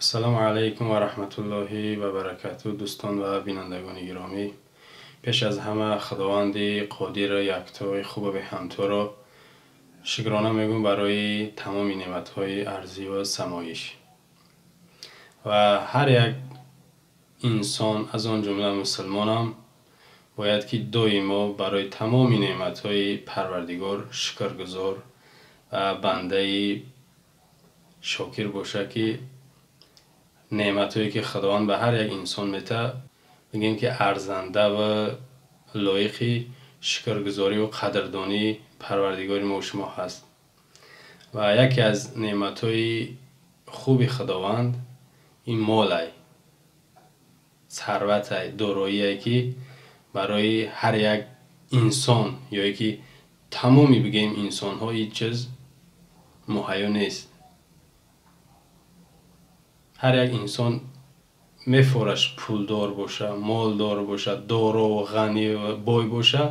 Ассалому алайкум ва раҳматуллоҳи ва баракату. Дӯстон ва бинандагони гиромӣ, пеш аз ҳама Худованди қодиру яктои хубу беҳамторо шукрона мегӯм барои тамоми неъматҳои арзиву самоиш. Ва ҳар як инсон, аз он ҷумла мусулмонам, бояд ки доимо барои тамоми неъматҳои Парвардигор шукргузор ва бандаи шокир бошад, ки неъматҳое ки Худованд ба ҳар як инсон метаҳад, бигем ки арзанда ва лоиқи шукргузорию қадрдонии Парвардигори мо шумо ҳаст. Ва яке аз неъматҳои хуби Худованд ин молай, сарватай, дороие ки барои ҳар як инсон ё ки тамоми бигем инсонҳо ин чиз муҳайё нест. Ҳар як инсон мефораш пулдор боша, молдор боша, дорову ғаниву бой боша,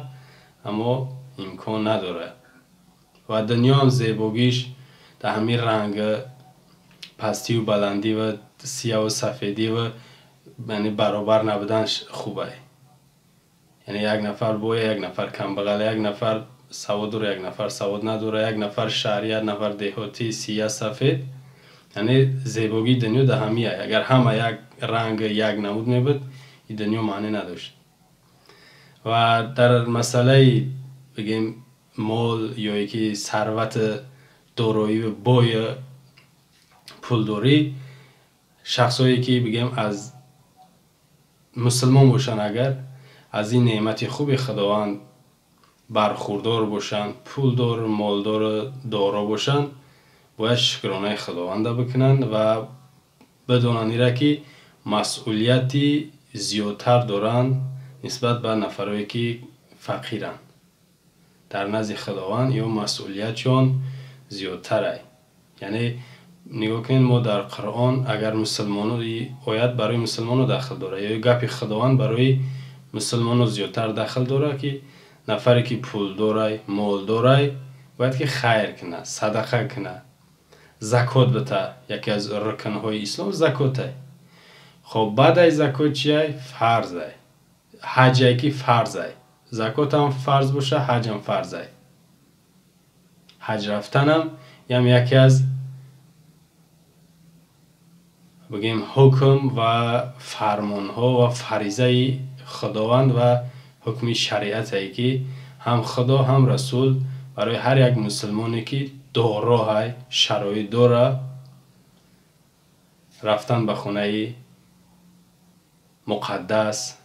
аммо имкон надорад. Ва дунёам зебогиш дар ҳамин ранг пастию баландӣ ва сияву сафедӣ ва яъне баробар набуданаш хубай. Яъне як нафар боя, як нафар камбағал, як нафар савод дора, як нафар савод надора, як нафар шаҳрӣ, як нафар деҳотӣ, сия сафед. Яъне зебогии дунё дар ҳамияй. Агар ҳама як ранг, як намуд мебуд, ин дунё маънӣ надошт. Ва дар масъалаи бигем мол ё ки сарвати дороию бою пулдорӣ, шахсҳое ки бигем аз мусулмон бошанд, агар аз ин неъмати хуби Худованд бархурдор бошанд, пулдор, молдору доро бошанд, бояд шукронаи Худованда бикунанд ва бидонанд ира ки масъулияти зиёдтар доранд нисбат ба нафарое ки фақиранд. Дар назди Худованд ё масъулиятшон зиёдтарай. Яъне нигоҳ кунед, мо дар Қуръон агар мусулмоно оят барои мусулмоно дахл дорад ё гапи Худованд барои мусулмоно зиёдтар дахл дорад, ки нафаре ки пулдорай, молдорай, бояд ки хайр кунад, садақа кунад, закот бита. Яке аз рукнҳои ислом закотай. Хоб, баъд аз закот чиай? Фарзай. Ҳаҷай ки фарзай. Закотам фарз боша, ҳаҷам фарзай. Ҳаҷ рафтанам ям яке аз бигем ҳукм ва фармонҳо ва фаризаи Худованд ва ҳукми шариатае ки ҳам Худо ҳам Расул барои ҳар як мусулмоне ки дороҳай, шароит дора, рафтан ба хонаи муқаддас,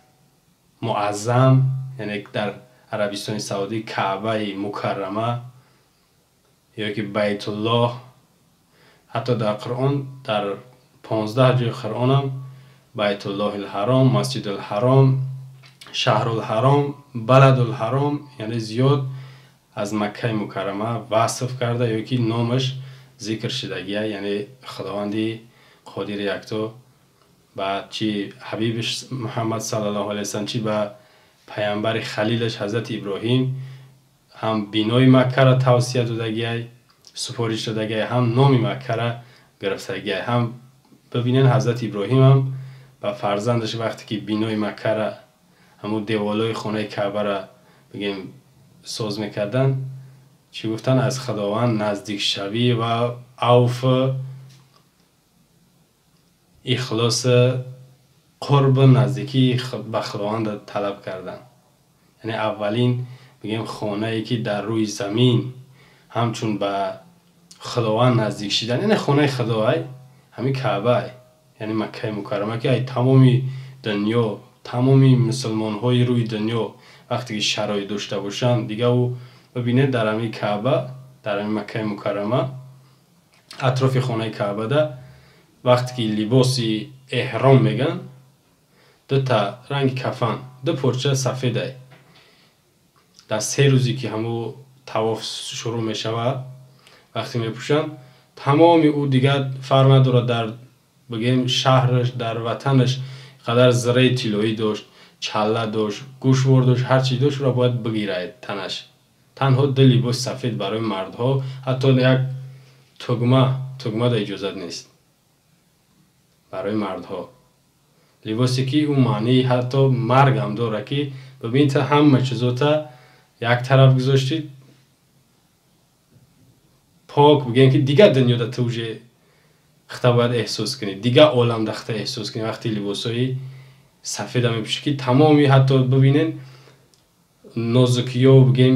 муаззам, яъне дар Арабистони Саудӣ Каъбаи мукаррама ё ки Байтуллоҳ. Ҳатто дар Қуръон дар 15 ҷои Қуръонам Байтуллоҳил-ҳаром, Масҷидул-ҳаром, Шаҳрул-ҳаром, Баладул-ҳаром, яъне зиёд аз Маккаи мукаррама васф карда ё ки номаш зикр шудагия. Яъне Худованди қодири якто ба чи ҳабибиш Муҳаммад саллаллоҳу алайҳи васаллам, чи ба паямбари халилаш ҳазрати Иброҳим ҳам бинои Маккаро тавсия додагиай, супориш додагиай, ҳам номи Маккаро гирифтагиай. Ҳам бибинен, ҳазрати Иброҳим ҳам ба фарзандаш вақте ки бинои Маккаро, ҳамун деволҳои хонаи Каъбаро бигем соз мекарданд, чӣ гуфтанд? Аз Худованд наздикшавӣ ва авфу ихлоси қурбу наздикӣ ба Худованд талаб карданд. Яъне аввалин бигем хонае ки дар рӯи замин ҳамчун ба Худованд наздик шидан, яъне хонаи Худоай, ҳамин Каъбаай, яъне Маккаи мукаррама, ки ай тамоми дунё, тамоми мусулмонҳои рӯи дунё вақте ки шароит дошта бошанд, дига ӯ бибинед, дар ҳамин Каъба, дар ҳамин Маккаи мукаррама, атрофи хонаи Каъбада вақте ки либоси эҳром меган, дута ранги кафан, ду порча сафедай. Дар 3 рӯзе ки ҳамун тавоф шурӯъ мешавад, вақте мепӯшанд, тамоми ӯ дигар фарқ надорад, дар бигем шаҳраш, дар ватанаш қадар зираи тиллоӣ дошт, чалла дошт, гӯшвор дошт, ҳар чи дошт, ӯро бояд бигирад танаш. Танҳо ду либоси сафед барои мардҳо, ҳатто як тугма, тугма да иҷозат нест. барои мардҳо. Либосе ки ӯ маънии ҳатто марг ҳам дорад, ки бибин та ҳама чизота як тараф гузоштӣ, пок бигем ки дигар дунёда ту уже хата бояд эҳсос кунӣ, дигар оламда хата эҳсос кунӣ. Вақти либосҳои сафеда мепӯшӣ ки тамоми ҳатто бибинен нозукиё бигем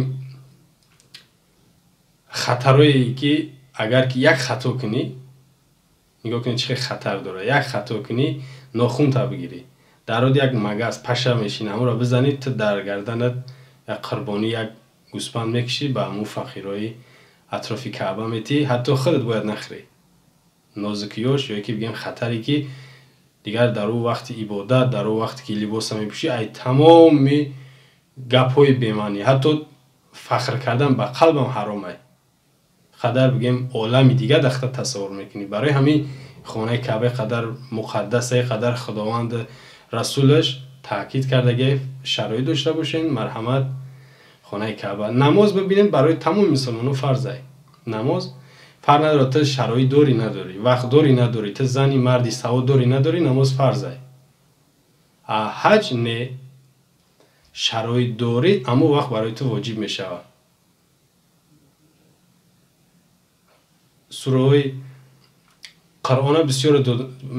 хатарое ки агар ки як хато кунӣ, нигоҳ кунед чӣ хел хатар дорад. Як хато кунӣ нохунта бигирӣ, дар род як магас паша мешинӣ, ҳамонро бизанӣ, ту дар гарданат як қурбонӣ, як гӯспанд мекушӣ, ба ҳамун фақирҳои атрофи Каъба метӣ, ҳатто худат бояд нахӯрӣ. Нозукиёш ё ки бигем хатаре ки дигар дар ӯ вақти ибодат, дар ӯ вақте ки либоса мепӯшӣ, ай тамоми гапҳои бемаънӣ, ҳатто фахр кардан ба қалбам ҳаром ай. Қадар бигем олами дигар дахта тасаввур мекунӣ. Барои ҳамин хонаи Каъба қадар муқаддаса, қадар Худованд расулаш таъкид кардаги шароит дошта бошен, марҳамат хонаи Каъба. Намоз бибинед барои тамоми мусулмонон фарз ай. Намоз фарқ надорад, ту шароит дорӣ надорӣ, вақт дорӣ надорӣ, ту зани марди савод дорӣ надорӣ, намоз фарз ай. А ҳаҷ не, шароит дорӣ, аммо вақт барои ту воҷиб мешавад. Сураҳои Қуръона бисёр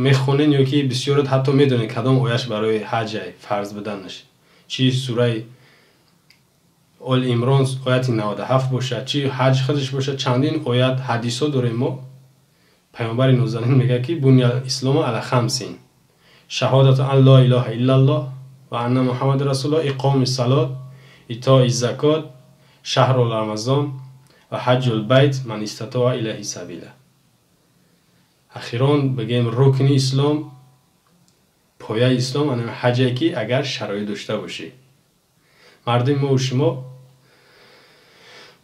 мехонен ё ки бисёр ҳатто медонед кадом ояш барои ҳаҷ ай фарз буданаш. Чи сураи Ол Имрон ояти 97 бошад, чи ҳаҷ худаш бошад, чандин оят ҳадисҳо дорем мо. Паёмбари нозанин мегӯяд ки буния ислому ала хамсин: шаҳодату ан ло илоҳа иллаллоҳ ва анна муҳаммадан расулуллоҳ, иқоми салот, итои закот, шаҳру рамазон ва ҳаҷҷул байт ман истатоа илайҳи сабила. Ахирон бигем рукни ислом, пояи ислом ана ҳаҷе ки агар шароит дошта бошӣ. Мардуми мо шумо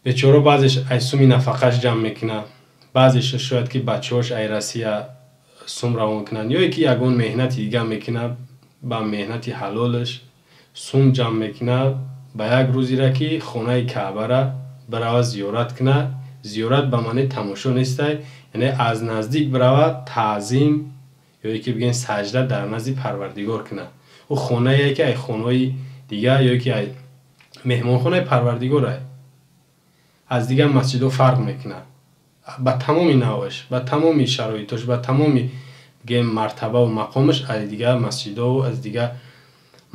бечора баъзеш ай суми нафақаш ҷамъ мекунад, баъзеш шояд ки бачаҳош ай Россия сум равон кунанд, ё ки ягон меҳнати дигар мекунад, ба меҳнати ҳалолаш сум ҷамъ мекунад, ба як рӯзира ки хонаи Каъбара барава зиёрат кунад. Зиёрат ба маънии тамошо нестай, яъне аз наздик барава таъзим ё ки бигем саҷда дар назди Парвардигор кунад. Ӯ хонае ки ай хонаҳои дигар ё ки ай меҳмонхонаи Парвардигор ай аз дигар масҷидҳо фарқ мекунад. Ба тамоми навъаш, ба тамоми шароитош, ба тамоми бигем мартабаву мақомаш аз дигар масҷидҳову аз дигар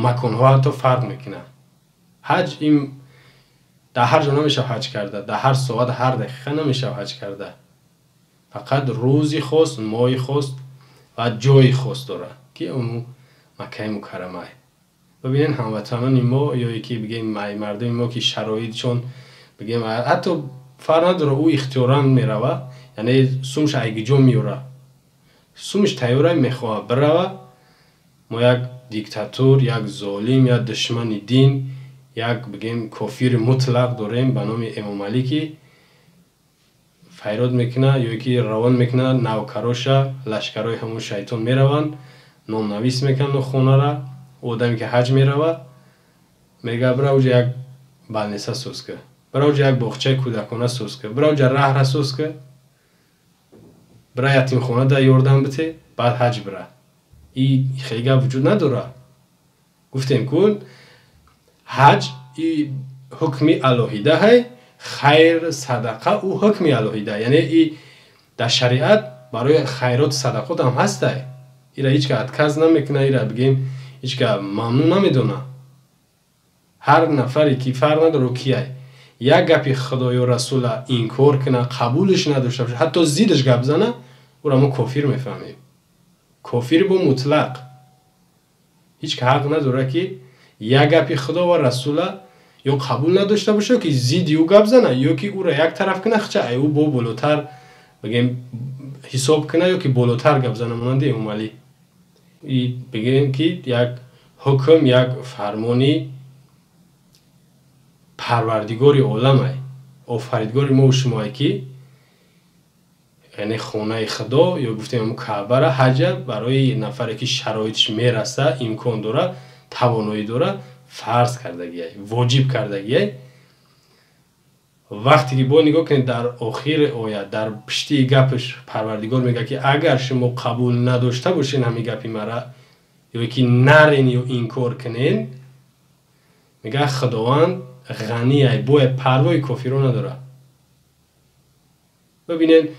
маконҳо ҳатто фарқ мекунад. Ҳаҷ ин дар ҳар ҷо намешавад ҳаҷ карда, дар ҳар соат, ҳар дақиқа намешавад ҳаҷ карда. Фақат рӯзи хос, моҳи хос ва ҷои хос дорад ки он Маккаи Мукаррама. Бибинед ҳамватанони мо ё ки бигем мардуми мо ки шароитшон бигем ҳатто фарқ надорад, ӯ ихтиёран мерава, яъне сумш айгиҷо меёра, сумш тайёра мехоҳад бирава. Мо як диктатор, як золим, як душмани дин, як бигем кофири мутлақ дорем ба номи Эмомалӣ ки файрод мекунад ё ки равон мекунад навкароша, лашкарои ҳамон шайтон мераванд, номнавис мекунанд хонара. Одаме ки ҳаҷ мерава мегӯяд бира уҷа як балниса соз кун, бира уҷа як боғчаи кӯдакона соз кун, бира уҷа раҳра соз кун, бира ятимхона да ёрдам бите, баъд ҳаҷ бира. И хеле гап вуҷуд надорад. Гуфтем кун ҳаҷ и ҳукми алоҳида ҳай, хайр садақа ӯ ҳукми алоҳида, яъне и дар шариат барои хайроту садақот ҳам ҳастай. Ира ҳеҷ ка отказ намекунад, ира бигем ҳеҷ ка мамнӯъ намедонад. Ҳар нафаре ки фарқ надорад кияй, як гапи Худо ё расула инкор кунад, қабулш надошта бошад, ҳатто зиддаш гап зана, ӯро мо кофир мефаҳмем. Кофир бо мутлақ. Ҳеҷ ка ҳақ надорад ки як гапи Худо ва расула ё қабул надошта бошад, ё ки зидди ӯ гап зана, ё ки ӯро як тараф кунад, хча ай ӯ бо болотар бигем ҳисоб кунад, ё ки болотар гап зана монанди Эмомалӣ. И бигем ки як ҳукм, як фармони Парвардигори олам ай, офаридгори мо шумое ки яъне хонаи Худо ё гуфтем ҳамун Каъбара ҳаҷа барои нафаре ки шароитш мераса, имкон дорад, тавоноӣ дорад, фарз кардагиай, воҷиб кардагиай. Вақте ки бо нигоҳ кунед дар охири оят, дар пишти гапаш Парвардигор мегӯяд ки агар шумо қабул надошта бошед ҳамин гапи мара, ё ки нарен ё инкор кунен, мегӯяд Худованд ғанӣ, бояд парвои кофиро надорад. Бибинед,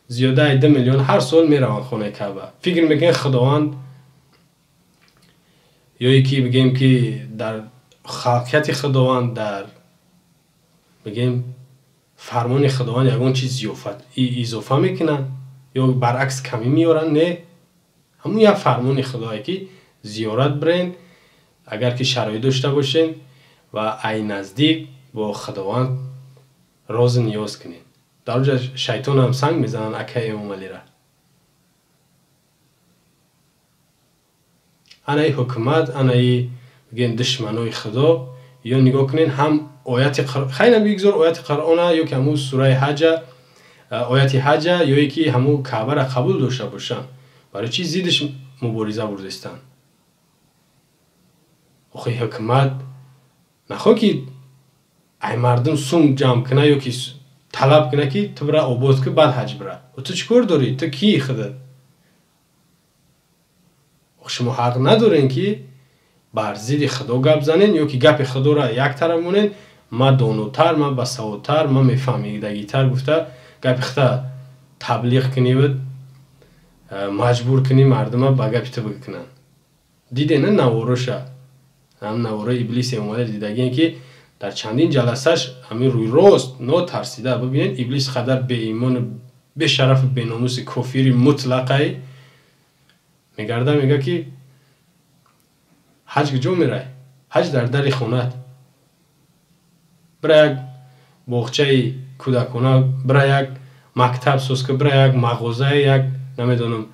зиёдаи 2 миллион ҳар сол мераванд хонаи Каъба. Фикр мекунед Худованд ё ки бигем ки дар халқияти Худованд, дар бигем фармони Худованд ягон чиз изофа мекунанд ё баръакс камӣ меоранд? Не, ҳамун як фармони Худое ки зиёрат бирен, агар ки шароит дошта бошен ва ай наздик бо Худованд розу ниёз кунед. Дар онҷа шайтонам санг мезананд акаи Эмомалира. Анаи ҳукумат, анаи бигем душманои Худо, ё нигоҳ кунед ҳам ояти хайна бигзор ояти Қуръона ё ки ҳамун сураи ҳаҷа, ояти ҳаҷа, ё ки ҳамун Каъбара қабул дошта бошанд. Барои чӣ зиддиш мубориза бурдистанд? Охи ҳукумат нахоҳ ки ай мардум сум ҷамъ куна ё ки талаб куна ки ту бира обод ки баъд ҳаҷ бира. Ту чӣ кор дорӣ? Ту кии худат? Шумо ҳақ надорен ки бар зидди Худо гап занен ё ки гапи Худоро як тараф монен, ма донотар, ма басаводтар, ма мефаҳмидагитар гуфта гапи худа таблиғ кунивуд, маҷбур кунӣ мардума ба гапи ту бикунанд. Диде на навороша, ҳам наворои Иблисе омада дидагиен ки дар чандин ҷаласаш ҳамин рӯй рост нотарсида. Бибинед, Иблис қадар беимону бешарафу беномуси кофири мутлақай мегарда, мега ки ҳаҷ куҷо мерай? Ҳаҷ дар дари хонат. Бира як боғчаи кӯдакона, бира як мактаб соз ки, бира як мағозае, як намедонам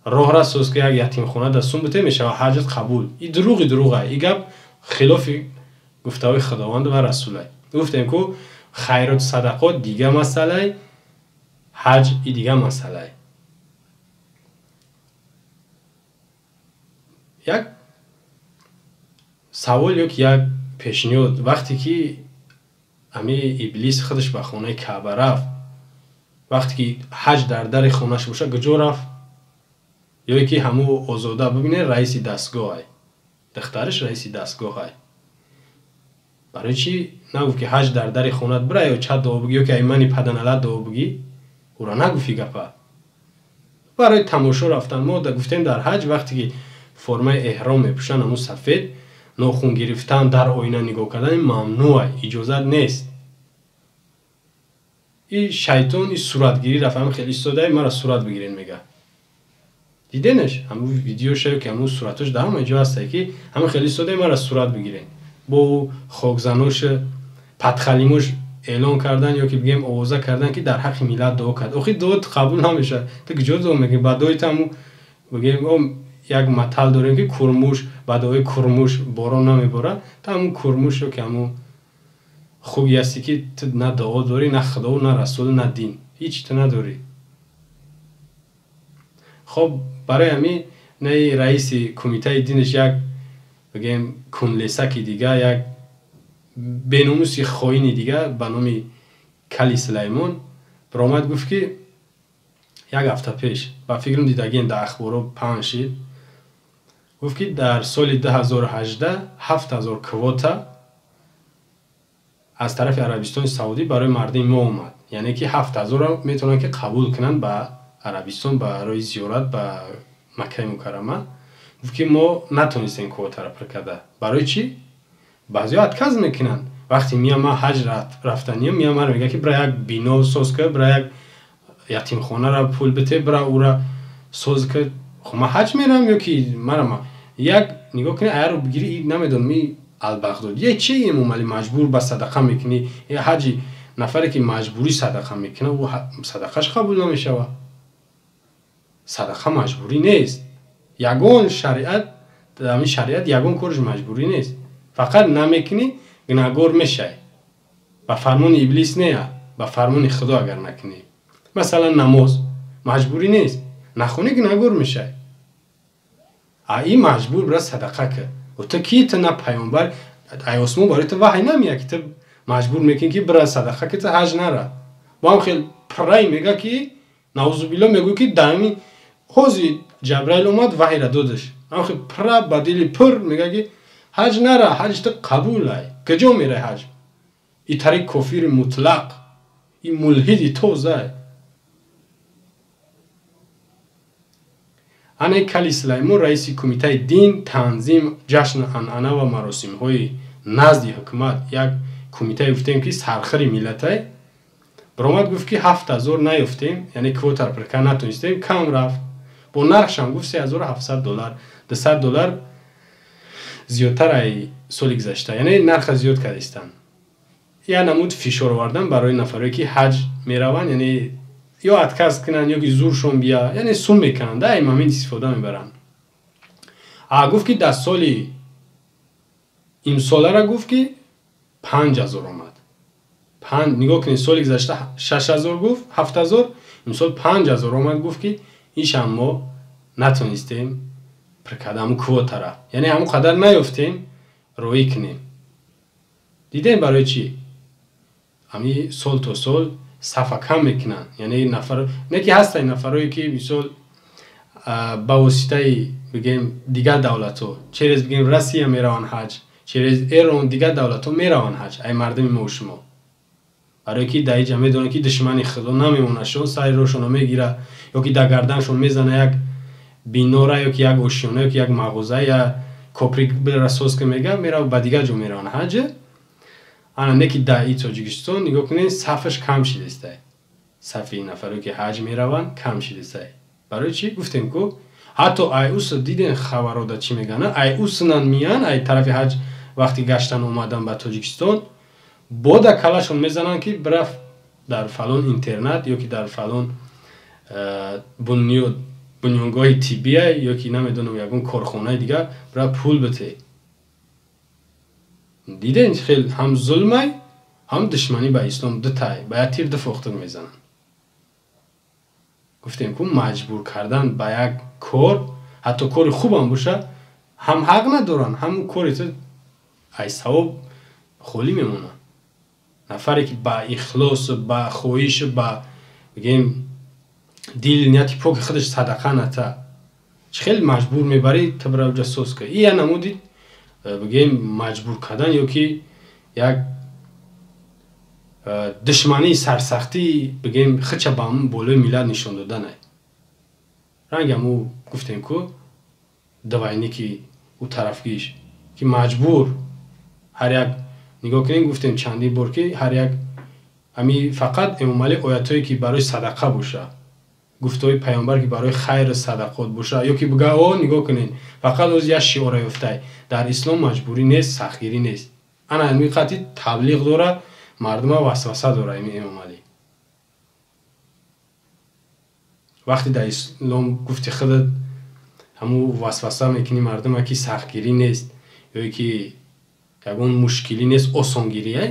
роҳра соз ки, як ятимхона дар сум бите, мешава ҳаҷат қабул. И дурӯғи дурӯғай. И гап хилофи гуфтаҳои Худованд ва Расулай. Гуфтем ку хайроту садақот дига масъалай, ҳаҷ и дига масъалай. Як савол ё ки як пешниҳод: вақте ки ҳами Иблис худаш ба хонаи Каъба рафт, вақте ки ҳаҷ дар дари хонаш боша, куҷо рафт? Ё ки ҳаму озода бибинед, раиси дастгоҳай, духтараш раиси дастгоҳай. Барои чӣ нагуфт ки ҳаҷ дар дари хонат бира ё чад дуо бигӣ, ё ки ай мани паданалат дуо бигӣ? Ӯра нагуфт гапа. Барои тамошо рафтан. Мо гуфтем дар ҳаҷ вақте ки формаи эҳром мепӯшанд, ҳамун сафед, нохун гирифтан, дар оина нигоҳ кардан мамнӯъ, иҷозат нест. И шайтон и суратгирӣ рафт, ҳам хеле истодаи мара сурат бигирен мега. Диденаш ҳамун видеоша ё ки ҳамун суратош дар ҳама ҷо ҳаста ки ҳамин хеле истодаи мара сурат бигирен. Бо хокзанош падхалимош эълон кардан ё ки бигем овоза кардан ки дар ҳаққи миллат дуо кард. Охи дуо қабул намешавад. Ту куҷо дуо мекунӣ? Ба дуои ту ҳамун бигем як матал дорем ки курмуш ба дуои курмуш борон намеборад. Ту ҳамун курмуш ё ки ҳамун хуби ҳасти ки ту на дуо дорӣ, на Худо, на Расул, на дин. Ҳеҷ ту надорӣ. Хоб барои ҳамин наи раиси кумитаи динаш як бигем кунлесаки дига, як беномуси хоини дига ба номи Кали Сулаймон баромад, гуфт ки як ҳафта пеш ба фикрам дидагием дар ахборо паҳн шид, гуфт ки дар соли 2018 7000 квота аз тарафи Арабистони Саудӣ барои мардуми мо омад. Яъне ки 7000 метавонанд ки қабул кунанд ба Арабистон барои зиёрат ба Маккаи Мукаррама. Гуфт ки мо натонистем квотаро пур карда. Барои чӣ? Баъзеҳо отказ мекунанд. Вақте мия ман ҳаҷ рафтаниям, мия маро мегӯяд ки бира як бино соз кар, бира як ятимхонаро пул бите, бира ӯра соз кар. Хуб ман ҳаҷ мерам ё ки мара як нигоҳ кунӣ, аяро бигирӣ, намедонам и Албағдодия чи Эмомалӣ маҷбур ба садақа мекунӣ? Ҳаҷи нафаре ки маҷбурӣ садақа мекунад, ӯ садақаш қабул намешавад. Садақа маҷбурӣ нест. Ягон шариат, ҳамин шариат ягон кориш маҷбурӣ нест. Фақат намекунӣ, гунаҳгор мешавӣ. Ба фармони Иблис не, ба фармони Худо агар накунӣ. Масалан намоз маҷбурӣ нест. Нахонӣ гунаҳгор мешавӣ. А ин маҷбур бира садақа кар. Ту ки ту на паёмбар, ай осмон барои ту ваҳй намеяд ки ту Маҷбур мекунӣ ки бира садақа ки ҳаҷ нара. Бо ҳам хел пуррай мега ки наузубилло мегӯй ки даими ҳози Ҷабраил омад ваҳйра додаш. Ҳам хел пурра ба дили пур мега ки ҳаҷ нара, ҳаҷ ту қабулай. Куҷо мерай ҳаҷ? И тари кофири мутлақ, и мулҳиди тозай. Ане Кали Сулаймон раиси кумитаи дин, танзим, ҷашн, анъана ва маросимҳои назди ҳукумат, як кумитае гуфтем ки сархири миллатай, баромад гуфт ки 7000 наёфтем, яъне квотар пирка натонистем, кам рафт. Бо нархшам гуфт $3700, $200 зиёдтар ай соли гузашта, яъне нарха зиёд кардистанд. Я намуд фишор овардан барои нафарое ки ҳаҷ мераванд, яъне ё отказ кунанд ё ки зуршон бия, яъне сум мекунанд, ай момент истифода мебаранд. А гуфт ки дар соли имсолара гуфт ки 5000 омад. Нигоҳ кунед, соли гузашта 6000 гуфт, 7000, имсол 5000 омад, гуфт ки ишам мо натонистем пир карда ҳамун квотара, яъне ҳамун қадар наёфтем роӣ кунем. Дидем барои чӣ? Ҳами сол то сол сафа кам мекунанд, яъне нафар не ки ҳастанд нафарое ки мисол ба воситаи бигем дигар давлатҳо, через бигем Россия мераванд ҳаҷ, через Эрон дигар давлатҳо мераванд ҳаҷ, ай мардуми мо шумо. Барое ки дар иҷа медонанд ки душмани худо намемонашон, сари роҳшонро мегира ё ки дар гарданшон мезана як бинора ё ки як ошёна ё ки як мағоза я коприк бира соз ки мега, мерава ба дигар ҷо мераванд ҳаҷ. Ана не ки дар и Тоҷикистон нигоҳ кунед, сафаш кам шидистай. Сафи нафаре ки ҳаҷ мераванд кам шидистай. Барои чӣ гуфтем ку ҳатто ай ус диден хабарода чӣ мегӯянд, ай уснан миян ай тарафи ҳаҷ вақти гаштан омадан ба Тоҷикистон, бода калашон мезананд ки бира дар фалон интернат ё ки дар фалон бунёдгоҳи тиббия ё ки намедонам ягон корхонаи дигар бира пул бите. Диден хел ҳам зулмай, ҳам душманӣ ба ислом дутай, ба як тир ду фохтур мезананд. Гуфтем ку маҷбур кардан ба як кор, ҳатто кори хубам боша, ҳам ҳақ надоранд, ҳам кори ту ай савоб холӣ мемонад. Нафаре ки ба ихлос, ба хоҳиш, ба бигем дил нияти поки худаш садақа ната, чӣ хел маҷбур мебарӣ ту бира уҷа соз кунӣ? И я намуди бигем маҷбур кардан ё ки як душмании сарсахтӣ бигем хича ба ҳамун болои миллат нишон доданай. Ранг ҳаму гуфтем ку двойники ӯ тарафгиш ки маҷбур ҳар як нигоҳ кунем, гуфтем чандин бор ки ҳар як ҳами фақат Эмомалӣ оятҳое ки барои садақа боша, гуфтаҳои паёмбар ки барои хайру садақот боша, ё ки бига о нигоҳ кунед фақат оз як шиора ёфтай, дар ислом маҷбурӣ нест, сахтгирӣ нест. Ана ҳамин қати таблиғ дора, мардума васваса дора ими Эмомалӣ. Вақте дар ислом гуфти худат ҳамун васваса мекунӣ мардума ки сахтгирӣ нест ё ки ягон мушкилӣ нест, осонгирие,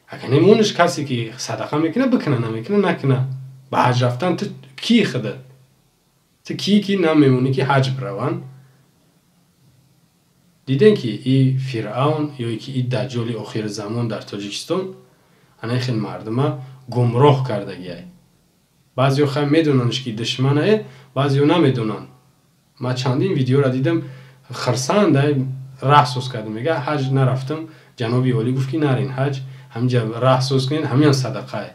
агар немониш касе ки садақа мекуна бикуна, намекуна накуна. Ба ҳаҷ рафтан ту кӣ худат? Ту кӣ ки намемонӣ ки ҳаҷ бираванд? Дидем ки и Фиръавн ё ки и Даҷҷоли охири замон дар Тоҷикистон ана хел мардума гумроҳ кардагиай. Баъзеҳо хай медонанд ки душманае, баъзеҳо намедонанд. Ман чандин видеоро дидам, хирсанд ай раҳ соз кардам, мега ҳаҷ нарафтам, ҷаноби олӣ гуфт ки нарин ҳаҷ, ҳаминҷа раҳ соз кунед, ҳамин садақае.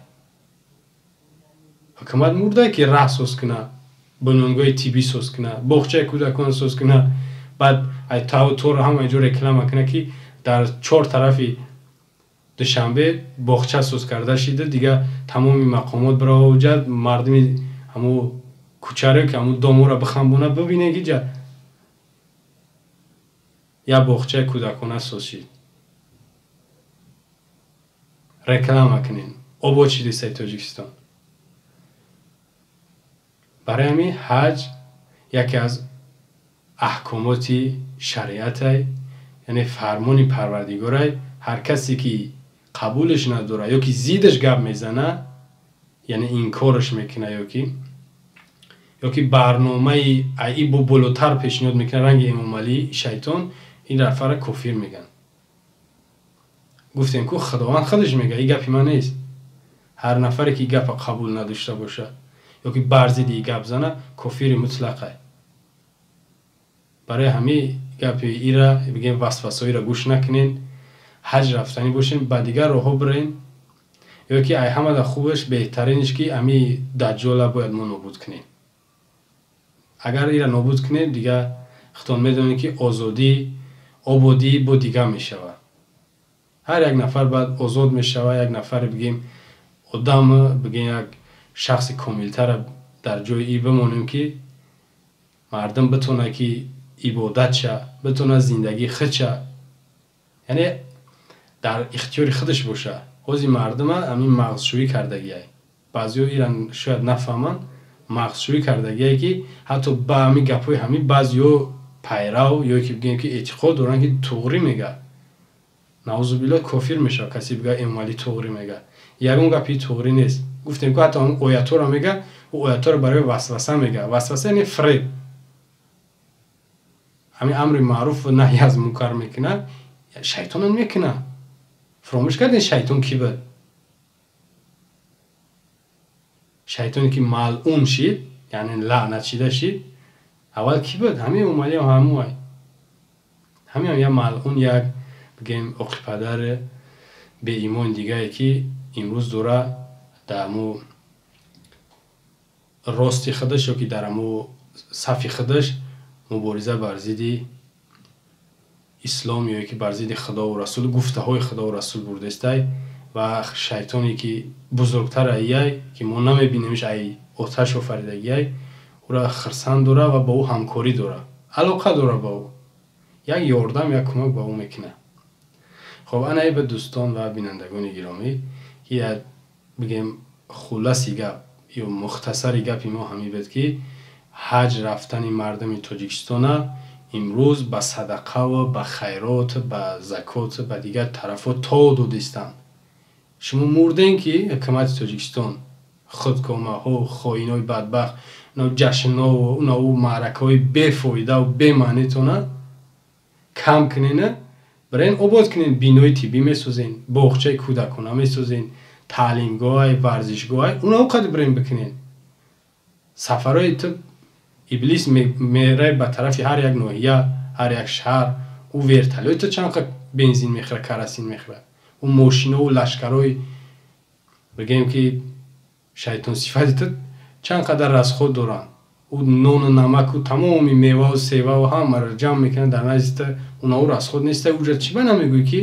Ҳукумат мурда ки раҳ соз куна, бунёдгоҳи тиббӣ соз куна, боғчаи кӯдакон соз куна, баъд ай таву торро ҳама ҷо реклама куна ки дар чор тарафи Душанбе боғча соз карда шида, дигар тамоми мақомот биравоҷад, мардуми ҳамун кӯчаро ки ҳамун доморо бихамбона, бибине ки ҷа як боғчаи кӯдакона соз шид. Реклама кунен, обод шидисай Тоҷикистон. Барои ҳамин ҳаҷ яке аз аҳкомоти шариатай, яъне фармони Парвардигорай. Ҳар касе ки қабулаш надора ё ки зиддаш гап мезана, яъне инкораш мекуна ё ки барномаи аи бо болотар пешниҳод мекуна, ранги Эмомалӣ шайтон, ин рафара кофир мегӯянд. Гуфтем ку Худованд худаш мега, ин гапи ман нест. Ҳар нафаре ки ин гапа қабул надошта боша ё ки бар зидди ин гап зана, кофири мутлақай. Барои ҳамин гапи ира бигем васвасоира гӯш накунен, ҳаҷ рафтанӣ бошем, ба дигар роҳҳо бирен, ё ки ай ҳамада хубаш беҳтаринаш ки ами даҷҷола бояд мо нобуд кунем. Агар ира нобуд кунем, дигар худтон медонед ки озодӣ, ободӣ бо дигар мешавад. Ҳар як нафар баъд озод мешавад, як нафаре бигем одам, бигем як шахси комилтара дар ҷои и бимонем ки мардум битонад ки ибодатша, битонад зиндагии худша, яъне дар ихтиёри худаш боша. Ҳозир мардума ҳамин мағзшӯӣ кардагиай. Баъзеҳо ира шояд нафаҳманд, мағзшӯӣ кардагиай ки ҳатто ба ҳамин гапҳои ҳамин баъзеҳо пайрав ё ки бигем ки эътиқод доранд ки туғрӣ мега. Наузубиллоҳ кофир мешавад касе бига Эмомалӣ туғрӣ мега. Ягон гапи туғрӣ нест. Гуфтем ки ҳатто ҳамон оятҳоро мега, ӯ оятҳоро барои васваса мега. Васваса яъне фиреб. Ҳамин амри маъруф ва наҳй аз мункар мекунад, шайтонам мекунад. Фаромӯш кардем шайтон кӣ буд? Шайтоне ки малъун шид, яъне лаънат шида шид, аввал кӣ буд? Ҳамин Эмомалӣ ҳам ҳамоай. Ҳамин ҳам як малъун, як бигем оқипадар беимон дигае ки имрӯз дора дар ҳамо рости худаш ё ки дар ҳамо сафи худаш мубориза бар зидди ислом ё ки бар зидди Худову Расул, гуфтаҳои Худову Расул бурдестай ва шайтоне ки бузургтар аяй ки мо намебинемш ай оташ офаридагиай, ӯра хирсанд дора ва бо ӯ ҳамкорӣ дора, алоқа дора бо ӯ, як ёрдам, як кӯмак ба ӯ мекунад. Хоб, ана ба дӯстон ва бинандагони гиромӣ ки як бигем хуласи гап ё мухтасари гапи мо ҳамин буд ки ҳаҷ рафтани мардуми Тоҷикистона имрӯз ба садақаву ба хайрот, ба закот, ба дигар тарафҳо то додистанд. Шумо мурдем ки ҳукумати Тоҷикистон худкомаҳо, хоинои бадбахт, ҷашнҳову наву маъракаҳои бефоидаву бемаънитона кам кунена, барен обод кунен, бинои тиббӣ месозен, боғчаи кӯдакона месозен, таълимгоҳай, варзишгоҳай, унао қадр барен бикунен. Сафарҳои ту иблис мерай ба тарафи ҳар як ноҳия, ҳар як шаҳр, ӯ вертолёт ту чанд қад бензин мехӯрад, карасин мехӯрад. Ӯ мошинову лашкарҳои бигем ки шайтонсифати ту чанд қадар расход доранд. Ӯ нону намаку тамоми меваву севаву ҳамаро ҷамъ мекунад дар назди ту, унао расход неста. Уҷа чӣ ба намегӯӣ ки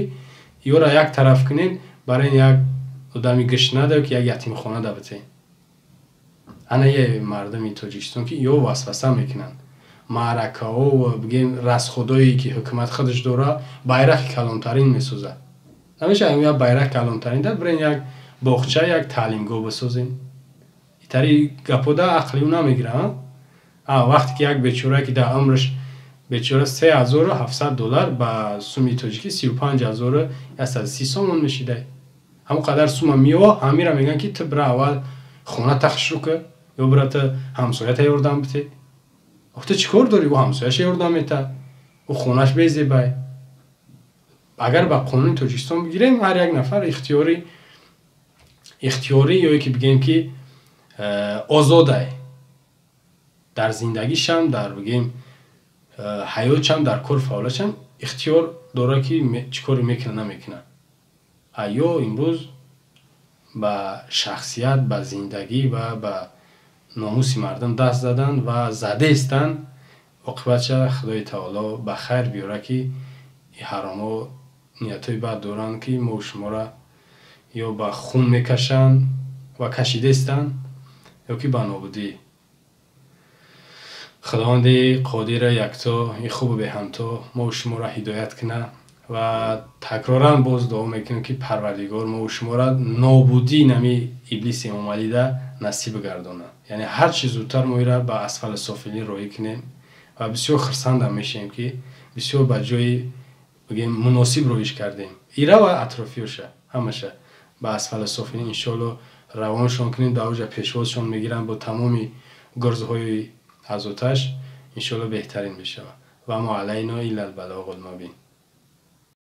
ёра як тараф кунен, барои як одами гушнада ё ки як ятимхона да битен. Ана е мардуми Тоҷикистон ки ё васваса мекунанд. Маъракаҳо ва бигем расходое ки ҳукумат худаш дора, байрақи калонтарин месозад. Намешавад як байрақ калонтарин да бирен як боғча, як таълимгоҳ бисозен. Итари гапода ақли ӯ намегира, а? Вақте ки як бечора ки дар умраш бечора $3700 ба суми тоҷикӣ 35130 сомон мешидай. Ҳамон қадар сума мео, ҳамира мегӯянд ки ту бира аввал хона тахшрӯ кун, ё бира ту ҳамсоята ёрдам бите. Ох, ту чӣ кор дорӣ? Ӯ ҳамсояша ёрдам мета, ӯ хонаш безебай. Агар ба қонуни Тоҷикистон бигирем, ҳар як нафар ихтиёрӣ ё ки бигем ки озодай дар зиндагишам, дар бигем ҳаётшам, дар кор фаъолиятшам ихтиёр дорад ки чӣ коре мекунад, намекунад. Ё имрӯз ба шахсият, ба зиндагӣ ва ба номуси мардум даст заданд ва задаистанд. Оқибатша Худои Таоло ба хайр биёрад ки ҳаромҳо ниятҳои бад доранд ки мо шуморо ё ба хун мекашанд ва кашидаистанд, ё ки ба нобудӣ. Худованди қодира якто, и хубу беҳамто мо шуморо ҳидоят кунад ва такроран боз дуо мекунем ки Парвардигор мо шуморо нобудии нами иблиси Эмомалида насиб гардонад. Яъне ҳар чӣ зудтар мо ира ба асфали софилин роҳӣ кунем ва бисёр хурсандам мешавем ки бисёр ба ҷои бигем муносиб роҳиш кардем. Ира ва атрофиёша ҳамаша ба асфали софилин иншоалло равоншон кунем, дар оҷа пешвозшон мегиранд бо тамоми гурзҳои аз оташ, иншоалло беҳтарин мешавад. Ва мо алайно илла албалоғул мубин.